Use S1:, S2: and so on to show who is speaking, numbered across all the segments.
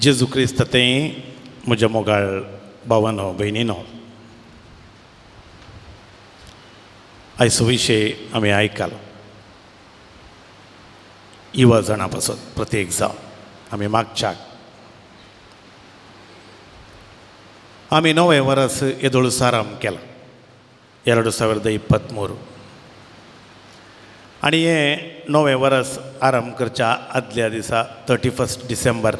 S1: जेजू क्रिस्त ते म्हज्या मोगाळ भावानो भयणीनो, आयचो विशय आमी आयकलो युवा जाणां पासत प्रत्येक जावं आमी मागच्याक आमी नवें वरस येदोळ साराम केलां 2023 आनी हें नवें वरस आरंभ करच्या आदल्या दिसा 31 डिसेंबर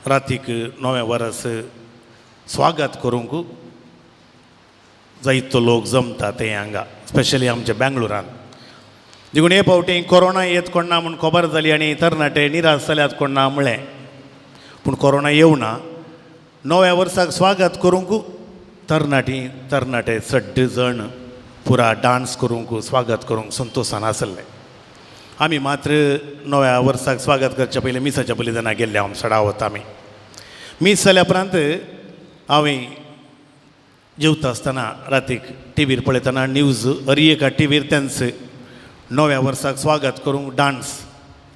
S1: रातीक नवें वरस स्वागत करूंक जायतो लोक जमता ते हांगा, स्पेशली आमच्या बेंगलोरान. देखून हे फावटी कोरोना येत कोण ना म्हूण खबर जाली आनी तरणाटे निराश जाल्यात कोण ना म्हळें, पूण कोरोना येवना. नव्या वर्साक स्वागत करूंक तरणाटी तरणाटे सड्ड जण पुरा डांस करूंक स्वागत करूंक संतोशान आसले. आमी मात्र नव्या वर्साक स्वागत करच्या पयलीं मिसाच्या पयलीं जेन्ना गेल्ले हांव सडावत आमी मीस जाल्या उपरांत हांवें जेवता आसतना रातीक टिवीर पळयतना न्यूज हर एका टिवीर तेंच नव्या वर्साक स्वागत करूंक डांस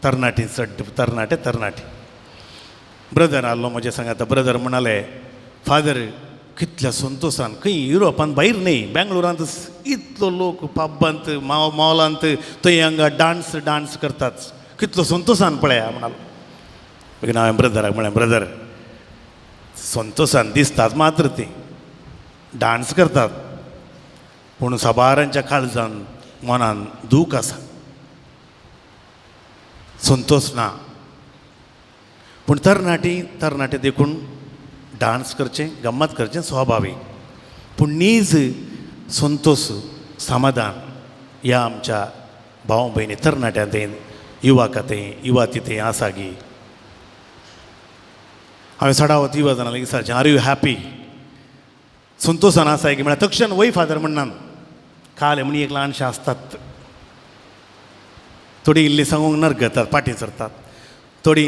S1: तरणाटी चड तरणाटे तरणाटी. ब्रदर आहलो म्हज्या सांगाता. ब्रदर म्हणाले, फादर कितल्या संतोशान खंय युरोपांत भायर न्ही बेंगलोरांत इतलो लोक पब्बांत मॉलांत थंय हांगा डांस डांस करतात, कितलो संतोशान पळया म्हणालो. मागीर हांवें ब्रदराक म्हळें, ब्रदर संतोशान दिसतात मात्र ती डांस करतात, पूण साबारांच्या काळजान मनान दूख आसा, संतोश ना. पूण तरणाटी तरणाटे देखून डांस करचें गम्मत करचें स्वाभावीक, पूण नीज संतोश समाधान ह्या आमच्या भाव भयणी तरणाट्यां थंय युवाका थंय युवाती थंय आसा गी. हांवें सडावत युवा जाणां लागीं विचारचें, are you happy, संतोशान आसाय की? म्हळ्यार तक्षण वय फादर म्हणनान काल म्हण एक ल्हानशें आसतात, थोडी इल्ली सांगूंक नरगतात फाटीं सरतात, थोडी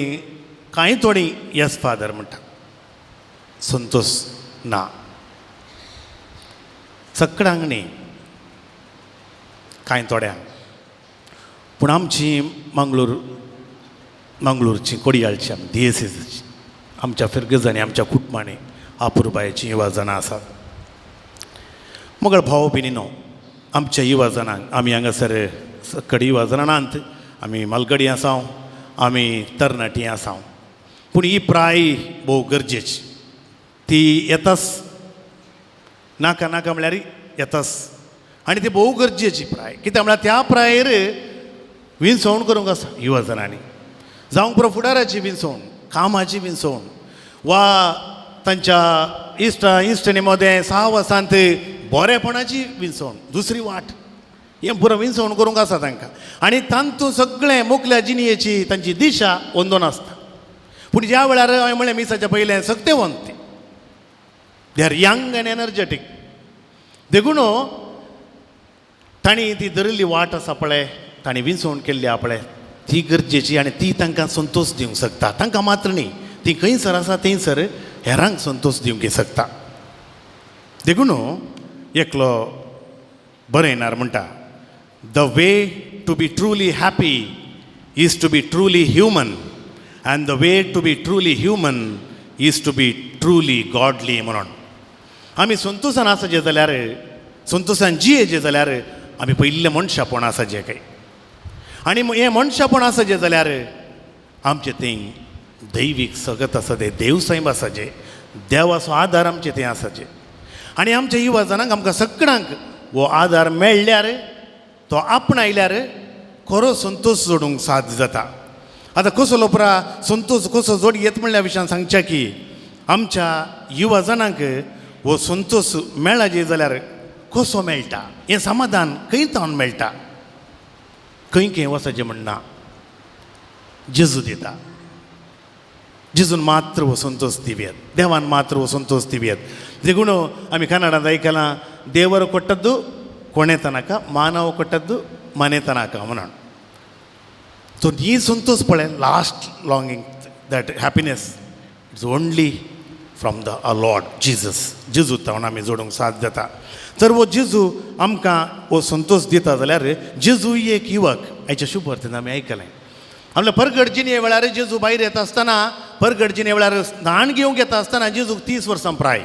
S1: कांय थोडी येस फादर म्हणटा, संतोश ना सगळ्यांक न्ही कांय थोड्यांक. पूण आमची मंगळूर मंगळूरची कोडियाळची आमी दियेसीची आमच्या फिरगजांनी आमच्या कुटुंबांनी आपुरबायेची युवा जाणां आसात. मगळ भाव भयणीनो, आमच्या युवा जाणांक आमी हांगासर सकड युवा जाणां नात, आमी मालगडी आसाव, आमी तरणाटी आसाव, पूण ही प्राय भोव गरजेची, ती येताच नाका नाका म्हळ्यार येताच, आनी ती भोव गरजेची प्राय. कित्याक म्हळ्यार त्या प्रायेर विनसवण करूंक आसा युवा जाणांनी, जावंक पुरो फुडाराची विनसवण, कामाची विनसवण, वा तांच्या इश्टा इश्टणी मदें सहवासांत बरेपणाची विनसवण, दुसरी वाट हें पुरो विनसवण करूंक आसा तांकां. आनी तांतूं सगळें मुखल्या जिणयेची तांची दिशा वंदोन आसता. पूण ज्या वेळार हांवें म्हणलें मिसाच्या पयलें सगळें वंदते, they are young and energetic, देखून तांणी ती धरिल्ली वाट आसा पळय, तांणी विंचवण केल्ली आहा पळय, ती गरजेची आनी ती तांकां संतोश दिवंक शकता. तांकां मात्र न्ही, ती खंयसर आसा थंयसर हेरांक संतोश दिवंक शकता. देखून एकलो बरयणार म्हणटा, the way to be truly happy is to be truly human and the way to be truly human is to be truly godly. म्हणून आमी संतोशान आसाचे जाल्यार, संतोशान जियेचे जाल्यार आमी पयिल्लें मनशापण आसाचें काय, आनी हें मनशापण आसाचें जाल्यार आमचें थंय दैवीक सगत आसा, तें देवसायब आसाचें, देवाचो आदार आमचें थंय आसाचें. आनी आमच्या युवा जाणांक आमकां सगळ्यांक हो आदार मेळ्ळ्यार, तो आपणायल्यार खरो संतोश जोडूंक साध्य जाता. आतां कसो लोपरा संतोश कसो जोड येत म्हणल्या विशयान सांगच्या की आमच्या युवा जाणांक हो संतोश मेळाजे जाल्यार कसो मेळटा, हें समाधान खंय तावन मेळटा, खंय खंय वचचें म्हणना, जेजू दिता. जेजून मात्र हो संतोश दिवयेत, देवान मात्र हो संतोश दिवयेत. देखून आमी कन्नडांत आयकलां, ದೇವರು ಕೊಟ್ಟದ್ದು ಕೊನೆತನಕ, ಮಾನವ ಕೊಟ್ಟದ್ದು ಮನೆತನಕ म्हणून. सो ही संतोश पळय last longing that happiness it's only from the a Lord Jesus. जेजू तावन आमी जोडूंक साध्य जाता. तर हो जेजू आमकां हो संतोश दिता जाल्यार जेजू एक युवक आयच्या शुभवर्तीन आमी आयकलें. आपल्या परगट जिणे वेळार जेजू भायर येता आसतना परगडजीने वेळार स्नान घेवंक येता आसतना जेजूक 30 वर्सां प्राय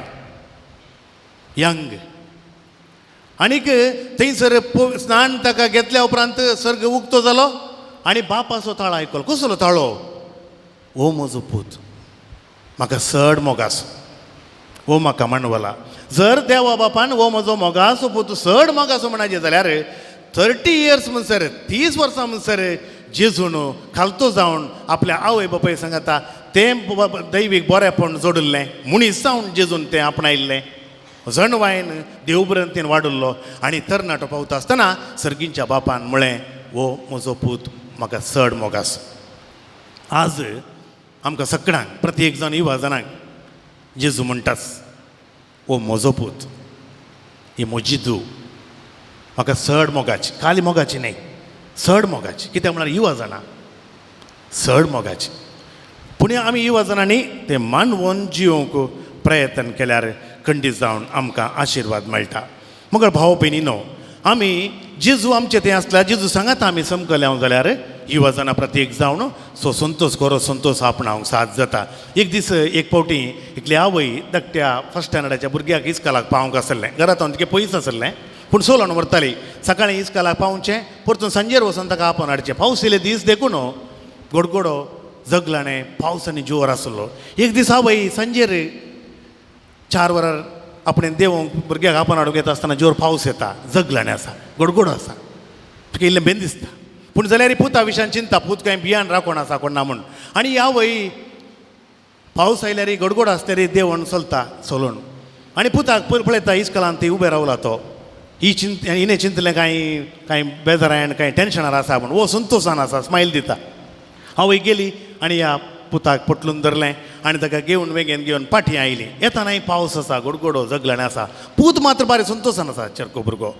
S1: यंग. आनीक थंयसर स्नान ताका घेतल्या उपरांत सर्ग उक्तो जालो आनी बापाचो ताळो आयकलो. कसलो ताळो? ओ म्हजो पूत, म्हाका चड मोगासो, ओ म्हाका मानवला. जर देवा बापान हो म्हजो मोगासो पूत चड मोगासो म्हणाचें जाल्यार 30 इयर्स म्हणसर 30 वर्सां म्हणसर जेजून खालतो जावन आपल्या आवय बापाय सांगता तें दैवीक बरेंपण जोडिल्लें, मनीस जावन जेजून तें आपणायल्लें, जणवायन देवभ्रंतीन वाडुल्लो आनी तरणाटो पावता आसतना सर्गींच्या बापान म्हळें हो म्हजो पूत म्हाका चड मोगासो. आज आमकां सगळ्यांक प्रत्येक जाण युवा जाणांक जेजू म्हणटाच हो म्हजो पूत, ही म्हजी धूव, म्हाका चड मोगाची, खाली मोगाची न्हय, चड मोगाची. कित्याक म्हळ्यार युवा जाणां चड मोगाची. पूण आमी युवा जाणांनी तें मानवून जियोवंक प्रयत्न केल्यार खंडीत जावन आमकां आशिर्वाद मेळटा. मगर भाव भयणीनो, आमी जेजू आमचे थंय आसल्यार जेजू सांगात आमी समकले हांव जाल्यार युवा जाणां प्रत्येक जावन सो संतोश करो संतोश आपणावंक साथ जाता. एक दीस एक फावटी एकली आवय धाकट्या फर्स्ट स्टँडर्डाच्या भुरग्याक इस्कालाक पावंक आसलें. घरांत तिके पयस आसलें पूण सोलोन व्हरताली. सकाळीं इस्कालाक पावचें, परतून सांजेर वचून ताका आपोवन हाडचें. पावस येयले दीस देखून गोडगोडो जगलाणें पावस आनी जोर आसलो. एक दीस आवय सांजेर 4 वरां आपणें देवोंक भुरग्याक आपोवन हाडूंक येता आसतना जोर पावस येता, जगलाणें आसा, गोडगोडो आसा, तुका इल्लें बेन दिसता. पूण जाल्यार पुता विशयान चिंता, पूत कांय बियान राखोण आसा कोण ना म्हूण. आनी आवय पावस आयल्यार गडगड आसल्यार देवण चलता चलून आनी पुताक पळयता इस्कलान ती उबें रावला तो. ही चिंत हिणें चिंतलें कांय कांय बेजारान कांय टेन्शनार आसा म्हूण. हो संतोशान आसा, स्मायल दिता. आवय गेली आनी ह्या पुताक पोटलून धरलें आनी ताका घेवन वेगेन घेवन पाटी आयली. येतानाय पावस आसा, गोडगोडो जगलाणें आसा, पूत मात्र बारी संतोशान आसा चरको भुरगो.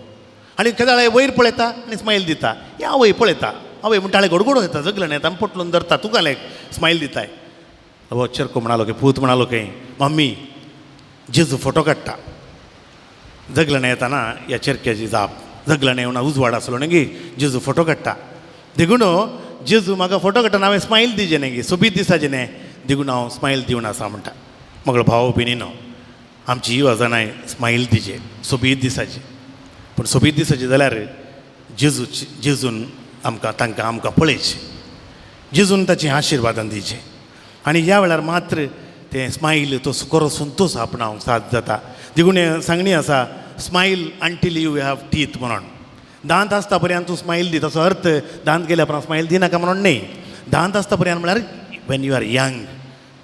S1: आनी केदाळे वयर पळयता आनी स्मायल दिता. ही आवय पळयता, आवय म्हणटा गोडगोडो येता, जगलाणें येता आनी पोटलून धरता, तुका लायक स्मायल दिताय. हो चरको म्हणालो की पूत म्हणालो की मम्मी जेजू फोटो काडटा. जगलाणें येताना ह्या चरक्याची जाप, जगलाणें येवन उजवाड आसलो न्ही जेजू फोटो काडटा, देखून जेजू म्हाका फोटो काडटा हांवें स्मायल दिजे न्ही, सोबीत दिसाचें न्ही, देखून हांव स्मायल दिवन आसा म्हणटा. मगळ भाव भयणीनो, आमची युवा जाणांय स्मायल दिजे, सोबीत दिसाची. पूण सोबीत दिसाची जाल्यार जेजू जेजून आमकां तांकां आमकां पळयचें, जेजून ताचें आशिर्वादान दिचें आनी ह्या वेळार मात्र तें स्मायल तो खरो संतोश आपणावंक साथ जाता. देखून सांगणी आसा, smile until you have teeth म्हणून. दांत आसता पर्यंत तूं स्मायल दी, ताचो अर्थ दांत गेल्या उपरांत स्मायल दिनाका म्हणून न्ही. दांत आसता पर्यंत म्हळ्यार when you are young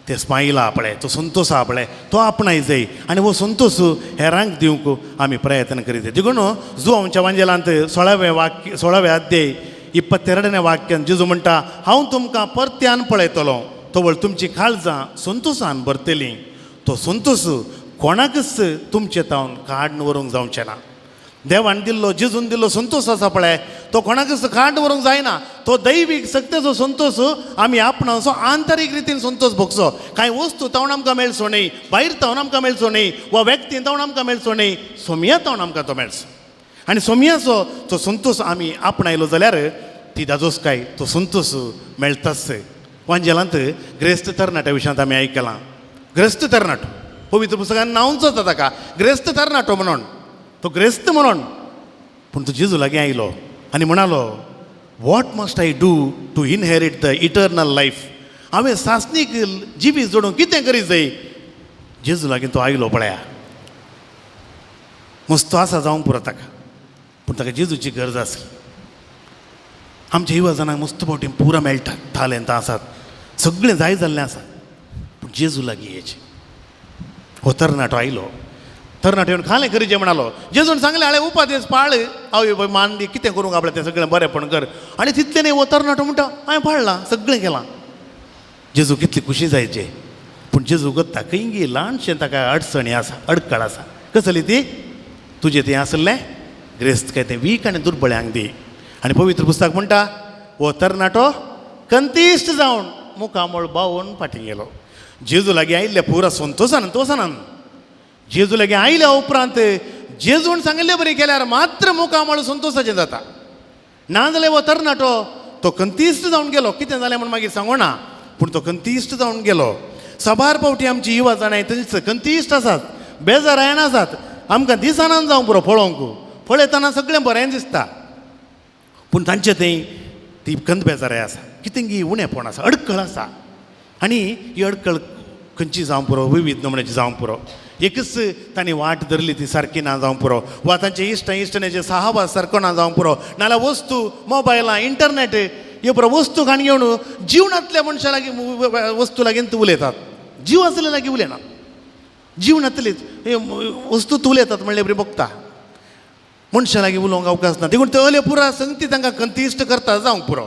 S1: ते स्मायल आहा पळय, तो संतोश आहा पळय, तो आपणाय जाय आनी हो संतोश हेरांक दिवंक आमी प्रयत्न करीत. देखून जुवांच्या वांजेलांत 16वें वाक्य, 16वें अध्याय 22 वाक्यान जेजू म्हणटा, हांव तुमकां परत्यान पळयतलो तवळ तुमची काळजां संतोशान भरतलीं. तो संतोश कोणाकच तुमचे तावन काडून व्हरूंक जावचें ना. देवान दिल्लो जेजून दिल्लो संतोश आसा पळय, तो कोणाकच काडून व्हरूंक जायना. तो दैवीक सक्तेचो संतोश आमी आपणाचो आंतरीक रितीन संतोश भोगचो. कांय वस्तू तावन आमकां मेळचो न्हय, भायर तावन आमकां मेळचो न्हय, वा व्यक्तीन तावन आमकां मेळचो न्हय, सोमया तावन आमकां तो मेळचो. आनी सोमयाचो तो संतोश आमी आपणायलो जाल्यार ती दादोसकाय तो संतोश मेळटाच. वांजेलांत ग्रेस्त तरणाट्या विशयांत आमी आयकलां. ग्रेस्त तरणाटो पवित्र पुस्तकान नांवच जाता ताका ग्रेस्त तरणाटो म्हणून. तो ग्रेस्त म्हणून, पूण तो जेजू लागीं आयलो आनी म्हणालो, what must I do to inherit the eternal life? हांवें सासणीक जिवीत जोडूंक कितें करीत जाय? जेजू लागीं तो आयलो पळया, मस्तो आसा जावंक पुरो ताका, पूण ताका जेजूची गरज आसली. आमच्या युवा जाणांक मस्त फावटी पुरा मेळटात, तालेंतां आसात, सगळें जाय जाल्लें आसा, पूण जेजू लागीं येचें. हो तरणाटो आयलो, तरणाटो येवन खालें करीचें म्हणालो. जेजून सांगलें, हांवें उपादेस पाळ, आवय बाय मान दी, कितें करूंक आपलें तें सगळें बरेंपण कर. आनी तितलें न्ही, हो तरणाटो म्हणटा हांवें पाळ्ळां, सगळें केलां. जेजू कितली खुशी जायचे. पूण जेजू गत्ता खंय गी ल्हानशें ताका अडचणी आसा, अडकळ आसा. कसली ती? तुजें तें आसलें ग्रेस्त काय तें वीक आनी दुर्बळ्यांक दी. आनी पवित्र पुस्तक म्हणटा, हो तरणाटो कंतीश्ट जावन मुखामळ बावून फाटीं गेलो. जेजू लागीं आयिल्ले पुरा संतोशान तोसानान जेजू लागीं आयल्या उपरांत जेजून सांगिल्ले बरी केल्यार मात्र मुखामळ संतोशाचें जाता. ना जाल्यार हो तरणाटो तो कंतीश्ट जावन गेलो. कितें जालें म्हूण मागीर सांगोना, पूण तो कंतीश्ट जावन गेलो. साबार फावटी आमची युवा जाणां थंयच खंतीश्ट आसात, बेजारायण आसात. आमकां दिसनान जावंक पुरो पळोवंक, पळयतना सगळें बरें दिसता, पूण तांचे थंय ती खंत बेजाराय आसा, कितें गी उणेपण आसा, अडखळ आसा. आनी ही अडखळ खंयची जावंक पुरो, विविध नमुन्याची जावंक पुरो. एकच तांणी वाट धरली ती सारकी ना जावंक पुरो, वा तांचे इश्ट इश्टण्याचे सहावास सारको ना जावंक पुरो, नाल्यार वस्तू मोबायलां इंटरनेट ह्यो पुरो वस्तू खाण घेवन जीवनांतल्या मनशा लागीं वस्तू लागीं उलयतात, जीव आसले लागीं उलयना, जीवनांतलीच वस्तू उलयतात म्हणल्यार बरी बघता, मनशा लागीं उलोवंक अवकाश ना. देखून तले पुरा संगती तांकां खंतीश्ट करता जावंक पुरो.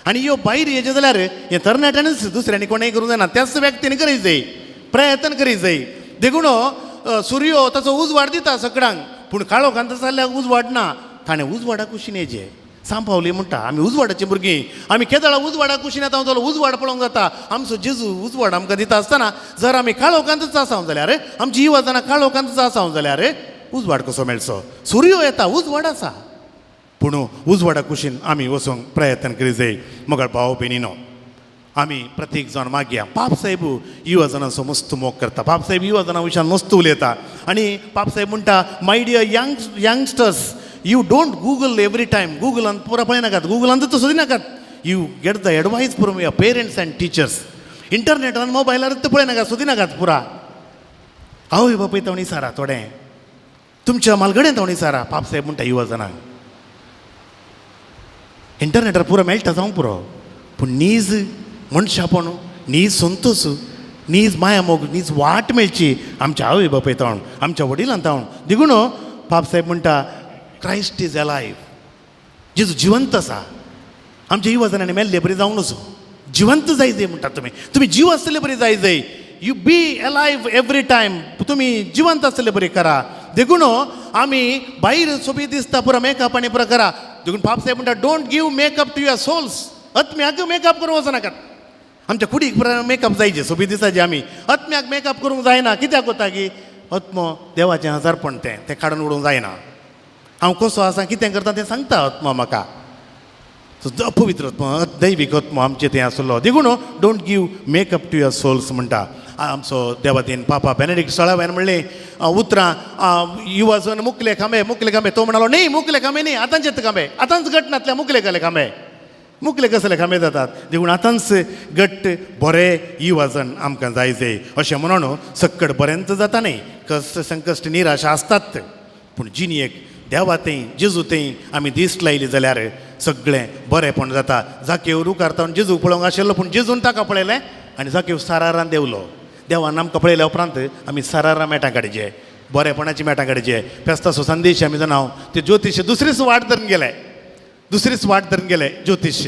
S1: आनी ह्यो भायर हेजें जाल्यार हें तरणाट्यानूच दुसऱ्यांनी कोणेंय करूंक जायना, त्याच व्यक्तीन करीत जाय, प्रयत्न करीत जाय. देखून सुर्यो ताचो उजवाड दिता सगळ्यांक, पूण काळोखांत जाल्यार उजवाड ना, ताणें उजवाडा कुशीन येजे. सांपावली म्हणटा आमी उजवाडाचीं भुरगीं, आमी केदळा उजवाडा कुशीन येता जाल्यार उजवाड पळोवंक जाता. आमचो जेजू उजवाड आमकां दिता आसतना जर आमी काळोखांतच आसा जाल्यार, आमची युवा काळोखांतच आसा जाल्यार उजवाड कसो मेळचो? सुर्यो येता, उजवाड आसा, पूण उजवाडा कुशीन आमी वचूंक प्रयत्न करीत जाय. मगळ भाव भयणीनो, आमी प्रत्येक जाण मागया. पाप साहेब युवा जाणांचो मस्त मोग करता, पाप साहेब युवा जाणां विशयान मस्त उलयता. आनी पाप साहेब म्हणटा, my dear youngsters, you don't Google every time. गुगलान पुरा पळयनाकात, गुगलान तर सोदिनाकात. You get the advice from your parents and teachers. इंटरनेटान मोबायलार तर पळयनाकात, सोदिनाकात पुरा. आवय बापूय तावणी सारा थोडें तुमच्या मालगडेन तावणी सारा. पाप साहेब म्हणटा युवा जाणांक इंटरनेटार पुरो मेळटा जावंक पुरो, पूण नीज मनशापण, नीज संतोश, नीज माया मोग, नीज वाट मेळची आमच्या आवय बापूय तावन, आमच्या वडिलां तावन. देखून पाप साहेब म्हणटा, क्रायस्ट is alive, जेजू जिवंत आसा. आमच्या युवा जाणांनी मेल्ले बरी जावंक नजो, जिवंत जाय जाय म्हणटा तुमी, तुमी जीव आसले बरी जाय जाय. You be alive every time, तुमी जिवंत आसले बरी करा. देखून आमी भायर सोबीत दिसता पुरा मेकअप आनी पुरा करा. देखून पाप साहेब म्हणटा, don't give makeup to your souls. आत्म्याक मेकअप करूंक वचनाकात. आमच्या कुडीक पुरा मेकअप जायचे, सोबीत दिसाचे, आमी आत्म्याक मेकअप करूंक जायना. कित्याक वता की आत्मो देवाचें हजारपण, तें तें काडून उडोवंक जायना. हांव कसो आसा, कितें करता तें सांगता आत्मो म्हाका. पवित्र आत्मो, दैवीक आत्मो आमचें तें आसलो. देखून don't give makeup to your souls म्हणटा आमचो देवादीन पापा बेनेडिक्ट सोळाव्यान म्हणलें उतरां युवाजन मुकले खांबे, मुकले खांबे. तो म्हणालो न्ही, मुकले खांबे न्ही, आतांचेच खांबे, आतांच घट नातल्या मुकले कसले खांबे, मुकले कसले खांबे जातात. देखून आतांच घट्ट बरे युवाजन आमकां जाय जाय. अशें म्हणून सक्कड बरेंच जाता न्ही, कश्ट संकश्ट निराशा आसतात, पूण जिणेक देवा थंय जेजू थंय आमी दीस लायली जाल्यार सगळें बरेंपण जाता. जाकेव रुखार तावन जेजूक पळोवंक आशिल्लो, पूण जेजून ताका पळयलें आनी जाकेव सारारान देंवलो. देवान आमकां पळयल्या उपरांत आमी सारारां मेटां काडचे, बरेपणाची मेटां काडचे. फेस्ताचो संदेश आमी जाणा, ते ज्योतिश दुसरीच वाट धरून गेले, दुसरीच वाट धरून गेले ज्योतिश.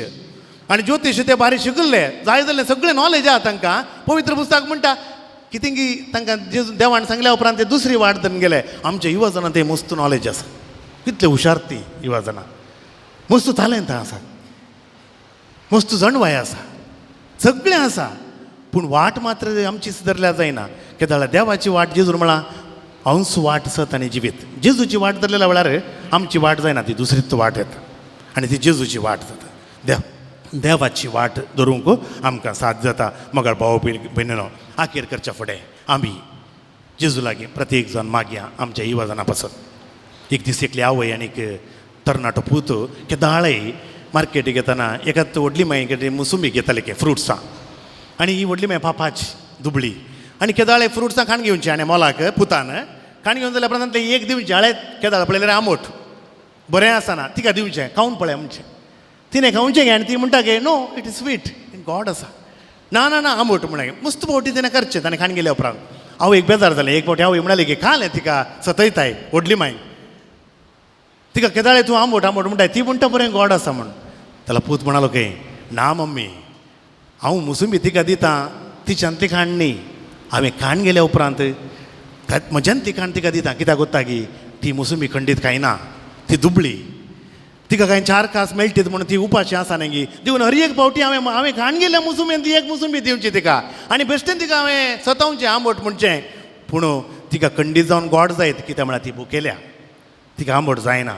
S1: आनी ज्योतिश ते बारीक शिकिल्ले, जाय जाल्लें सगळें नॉलेज आहा तांकां. पवित्र पुस्तक म्हणटा कितें की तांकां जेजू देवान सांगल्या उपरांत ते दुसरी वाट धरून गेले. आमच्या युवा जाणां ते मस्त नॉलेज आसा, कितले हुशार ती युवा जाणां, मस्त तालेंत आसा, मस्त जणवाय आसा, सगळें आसा, पूण वाट मात्र आमचीच धरल्यार जायना. कित्याक देवाची वाट जेजून म्हळां, हांवच वाट सत आनी जिवीत. जेजूची वाट धरलेल्या वेळार आमची वाट जायना, ती दुसरीच वाट येता आनी ती जेजूची वाट जाता. देवाची वाट धरूंक आमकां साथ जाता. मगर भाव भयणीनो, आखेर करच्या फुडें आमी जेजू लागीं प्रत्येक जाण मागया आमच्या युवा जाणां पासत. एक दीस एकली आवय आनी एक तरणाटो पूत केदाळय मार्केटीक येतना एकाच व्हडली माई कितें मुसुंबी घेताले के फ्रुट्सां, आनी ही व्हडली माई पापाची दुबळी, आनी केदाळे फ्रुट्सां खाण घेवची आनी मोलाक पुतान खाण घेवन जाल्यार उपरांत एक दिवचें. हाळे केदाळ पळयल्यार आंबट बरें आसना, तिका दिवचें, खावन पळय म्हणचें. तिणें खावचें गे आनी ती म्हणटा गे, no it is sweet, God आसा. ना ना ना आंबट म्हणलें. मस्त फावटी तिणें करचें. ताणें खाण गेल्या उपरांत हांव एक बेजार जालें. एक फावटी हांव म्हणालें की खालें तिका सतयताय व्हडली माय, तिका केदाळे तूं आंबट आंबट म्हणटाय, ती म्हणटा बरें गोड आसा म्हण. ताका पूत म्हणालो की ना मम्मी, हांव मुसुंबी तिका दिता, तिच्यान ती खाण न्ही, हांवें खाण गेल्या उपरांत म्हज्यान ती खाण तिका दिता. कित्याक कोत्ता की ती मुसुंबी खंडीत खायना, ती दुबळी, तिका कांय चार कास मेळटीत म्हणून ती उपाशी आसा न्ही. दिवन हर एक फावटी हांवें हांवें खाण गेल्या मुसुंबी ती एक मुसुंबी दिवची तिका आनी बेश्टेन तिका हांवें सतावचें आंबट म्हणचें, पूण तिका खंडीत जावन गोड जायत. कित्याक म्हळ्यार ती भुकेल्या, तिका आंबट जायना,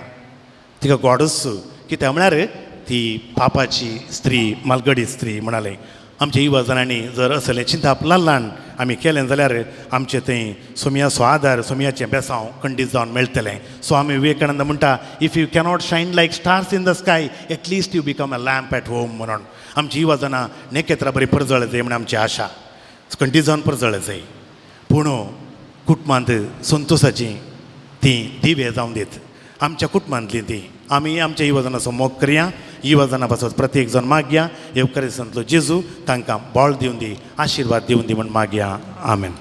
S1: तिका गोडच. कित्याक म्हळ्यार ती पापाची स्त्री, मालगडी स्त्री म्हणाले. आमच्या युवा जणांनी जर असलें चिंताप ल्हान ल्हान आमी केलें जाल्यार आमचें थंय सोमयाचो आदार, सोमयाचें बेसांव खंडीत जावन मेळटलें. स्वामी विवेकानंद म्हणटा, if you cannot shine like stars in the sky, at least you become a lamp at home म्हणून. आमची युवा नेकेत्रा बरी परजळ जाय म्हण आमची आशा, खंडीत जावन परजळ जाय, पूण कुटुंबांत संतोसाची ती दिवे जावन दीत आमच्या कुटुंबांतली ती. आमी आमच्या युवजनाचो मोग करया, युवजना पासत प्रत्येक जण मागया. येवकरिसांतलो जेजू तांकां बळ दिवन दी, आशिर्वाद दिवन दी म्हण मागया. आमेन.